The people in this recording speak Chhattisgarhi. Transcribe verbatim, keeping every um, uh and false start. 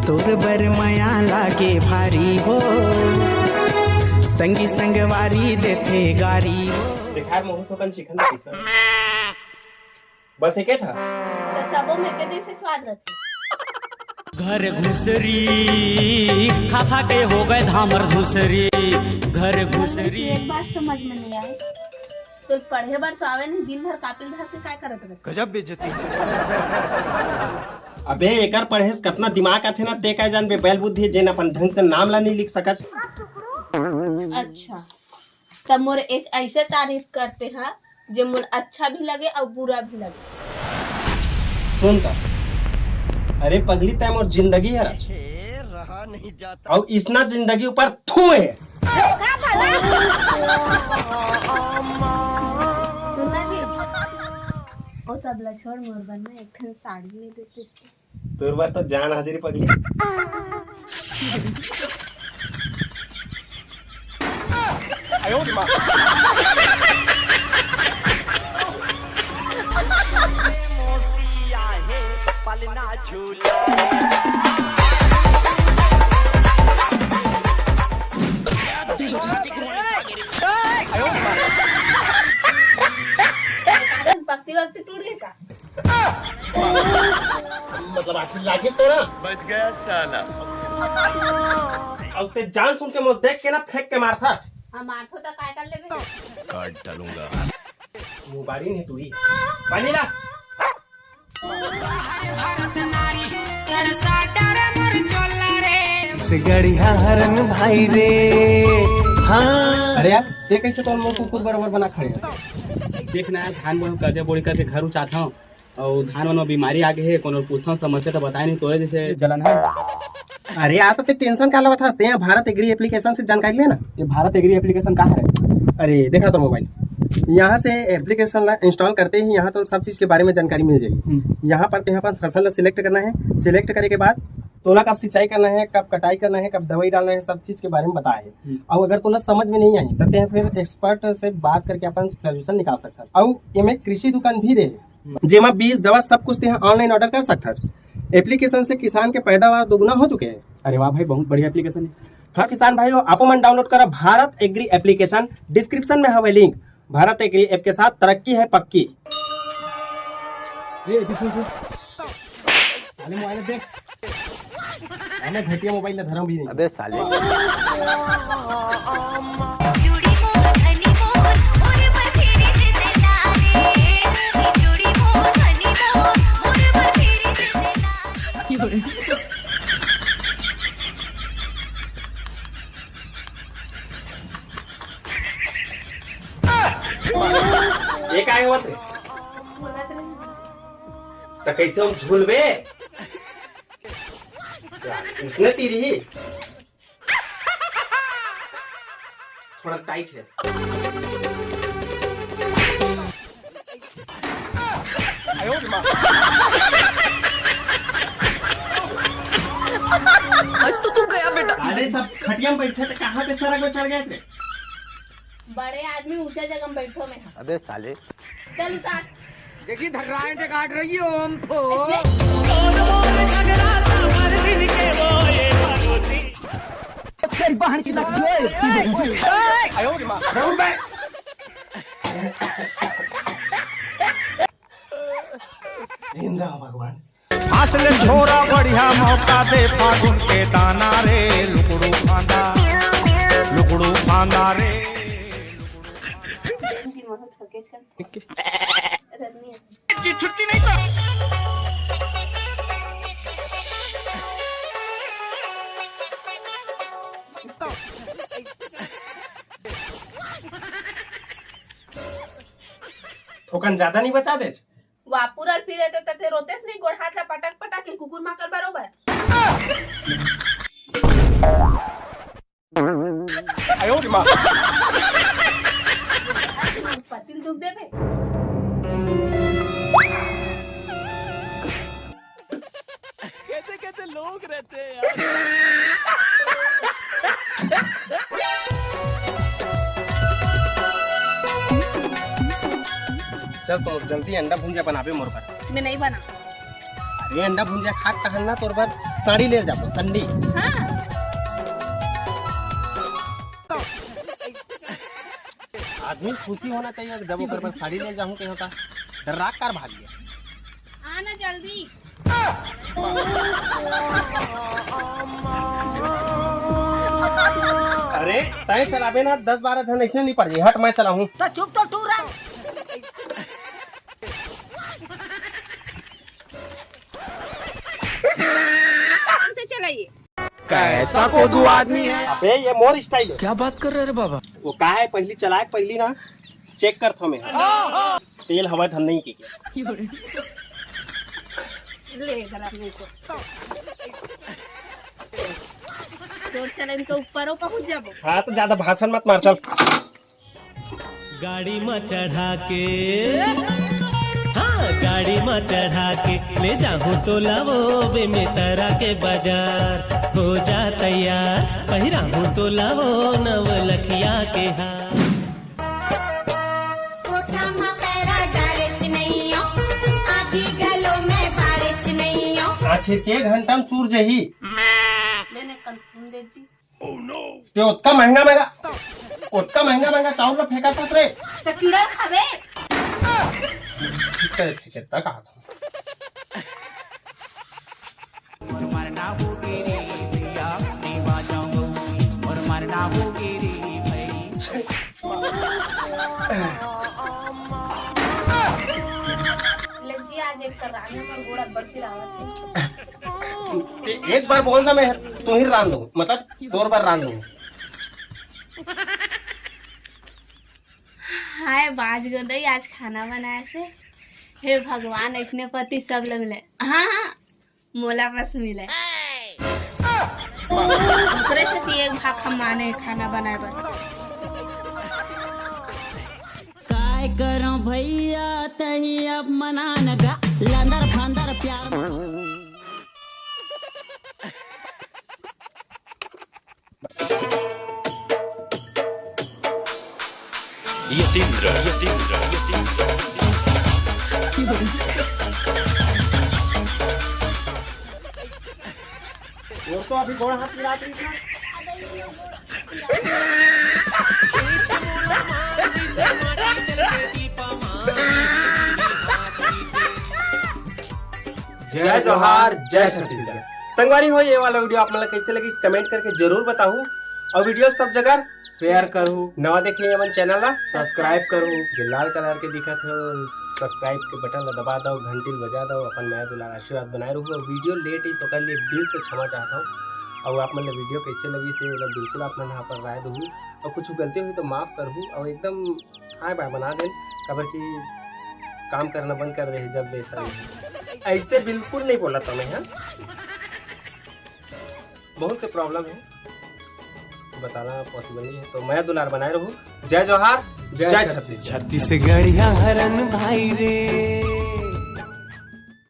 तोर बर मया लागे भारी हो, संगी संगवारी देथे गारी हो। देखार महू थोकन चिकन दे पीसा। बस एके ठा। त सबो में एके जइसे स्वाद रथे। घर घुसरी, खा खा के हो गए धामर घुसरी, घर घुसरी। एक बात समझ में नहीं आए, तो पढ़े बर तो आवे नहीं, दिन भर कापिल धर के काय करत रहे? गजब बेइज्जती। अबे एकर पढ़े से कतना दिमाग आथे ना, ते काय जानबे बैल बुद्धि, जेन अपन ढंग से नाम ला नहीं लिख सकच। अच्छा, तब मोर एक ऐसे तारीफ करते हा जे मोर अच्छा भी लगे और बुरा भी लगे। सुन त, अरे पगली, तै मोर जिंदगी हरच। रहा नहीं जाता। और इसना जिंदगी ऊपर थू है। सुनना जी, ओ सब ला छोड़, मोर बर ना एक ठन साड़ी ले देते। तोर बर तो जान हाजिरी पगली। पक्ति वक्ति टूट गए का? मतलब आखिर लागिस तोरा? बच गया साला। अब ते जान सुन के मोर देख के ना फेंक के मारथाच। हम मारथो त काय कर लेबे? काट डालूंगा। मुबारी नहीं टूरी। पानी ला। से गड़िया हरन भाई रे। हाँ। अरे यार, ते कैसे तो मोर कुकुर बराबर बना खड़े है? देख ना यार, धान बोन कर्जा बोड़ी करके घर उचात हूँ। अउ धान मन म बीमारी आगे हे, कोनो पूछथंव समस्या त बताय नहीं, तोरे जैसे जलन है। अरे यार, तो ते tension काला बथास, ते यहाँ भारत एग्री application से जानकारी ले ना। ये भारत एग्री application का हरे? अरे देखा तो मोबाइल, यहाँ से application ला install करते ही यहाँ तो सब चीज के बारे में जानकारी मिल जाएगी। हम्म। यहाँ पर ते अपन फसल ला select करना है, select करे के बाद तोला कब सिंचाई करना है, कब कटाई करना है, कब दवाई डालना है, सब चीज के बारे में बताए है। हम्म। और अगर तोला समझ में नहीं आई तो ते फिर expert से बात करके अपन solution निकाल सकता है। और एमे कृषि दुकान भी दे है। जेमा बीज, दवा सब कुछ तेहा online order कर सकथस। Application से किसान के पैदावार दोगुना हो चुके हे। अरे वाह भाई, बहुत बढ़िया application है। हाँ किसान भाई हो, आपो मन download करा भारत एग्री application, description में हवे link। भारत एग्री app के साथ तरक्की है पक्की। ए, बिस्वा, बिस्वा। साले मोबाइल देख। अरे घटिया मोबाइल ला धरम भी नहीं। अबे साले। ये काय होत रे? त कैसे हम झूलबे? उसने तीरी ही। थोड़ा tight है। आज तो तू गया बेटा। अरे सब खटिया में बैठे थे, कहाँ के सरक में चढ़ गए थे? बड़े आदमी ऊंचा जगह में बैठो में। अबे साले। चल उतार। देखिए धर्राएं काट रही हो हम तो। इसमें तेरी बहन की लगती है। जिंदा हो भगवान। हंस ले छोरा बढ़िया मौका दे फागुन के दाना रे, लुकड़ू फांदा, लुकड़ू फांदा रे। जी, महत हो गया, चल। की छुट्टी नहीं तो। थोकन ज्यादा नहीं बचा देच? वा, पूरा पी लेते त ते रोतेस नहीं, गोड़ हाथ ला पटक पटक के कुकुर माकर बरोबर। पतिल दुख देबे। कैसे कैसे लोग रहते हैं यार। चल तो जल्दी अंडा भुंजिया बनाबे मोर बर। मैं नहीं बना। अरे अंडा भुंजिया खात कहन ना तोर बर। साड़ी ले जाबो, संडी। हाँ। आदमी खुशी होना चाहिए, जब ओकर बर साड़ी ले जाहूं कहीं होता। डर्रा के कार भाग गया। आना जल्दी। अरे, तय चलाबे ना, दस बारह झन ऐसने नहीं पड़ जाई। हट, मैं चलाहूं। तो चुप तो तू रह। आराम से चलाइए। कैसा कोदू आदमी है। अबे, ये मोर स्टाइल है। क्या बात कर रहे रे बाबा? वो का है, पहली चलाए, पहली ना चेक करत हंव मैं। तेल हवा धन नहीं के क्या? ले, गरम नहीं तो। तोर चला इनके ऊपरों पहुंच जाबो। हाँ, तो ज्यादा भाषण मत मार, चल। गाड़ी म चढ़ा के, हाँ, गाड़ी म चढ़ा के ले जाहूं टोला वो बेमेतरा के बाजार। हो जा तैयार, पहिराहूं टोला वो नवलखिया के हार। कोठा म पैरा डारेच नइयो, आँखी गलो में बारेच नइयो। आखिर के घंटा में चूर जही। लेने कन सुन दे जी। ते ओतका महंगा महंगा, ओतका महंगा महंगा चाउर ला फेंका तो रे। तो कीड़ा खाबे। ठीक है, ठीक है, तक आ। मोर मरना होगे रे भैया, नहीं बाजाऊं गौरी, मोर मरना होगे रे भाई। लज्जी आज एक कर रांधे पर गोड़ा बढ़ती रहत है। ते एक बार बोल ना, मैं तू ही रांध दूं, मतलब तोर बार रांध दूं। हाय बाज गो दई, आज खाना बनाए से। हे भगवान, ऐसने पति सब ल मिले। हाँ, हाँ, मोला बस मिले। ओकरे से ती एक भाग हम माने खाना बनाए बर। काय करं भैया, तही अब मना न गा, लंदर फंदर प्यार। यतींद्र, यतींद्र, यतींद्र। वो तो अभी गोड़ हाथ मिला रही थी। जय जोहार, जय छत्तीसगढ़। संगवारी हो, ये वाला वीडियो आप मन ला कैसे लगिस, comment करके जरूर बताहू। और वीडियो सब जगह share करहू। नवा देखे हमन channel ला subscribe करहू। जो लाल colour के दिखत हे, subscribe के button ला दबा दव, घंटी ला बजा दव। अपन मया दुलार आशीर्वाद बनाए रहू। और वीडियो late इस ओकर लिए दिल से क्षमा चाहत हूँ। और आप मन ला वीडियो कैसे लगिस, ये ला बिल्कुल आप मन यहाँ पर राय दहू। और कुछ गलती हुई तो माफ करहू। और एकदम हाय बाय बना देन, काबर कि काम करना बंद कर दे हे जब ले साले। ऐसे बिल्कुल नहीं बोला था मैं, हाँ? बहुत से problem है, बताना possible नहीं है। तो मया दुलार बनाए रहू। जय जोहार, जय जय छत्तीसगढ़। छत्तीसगढ़िया हरन भाई रे।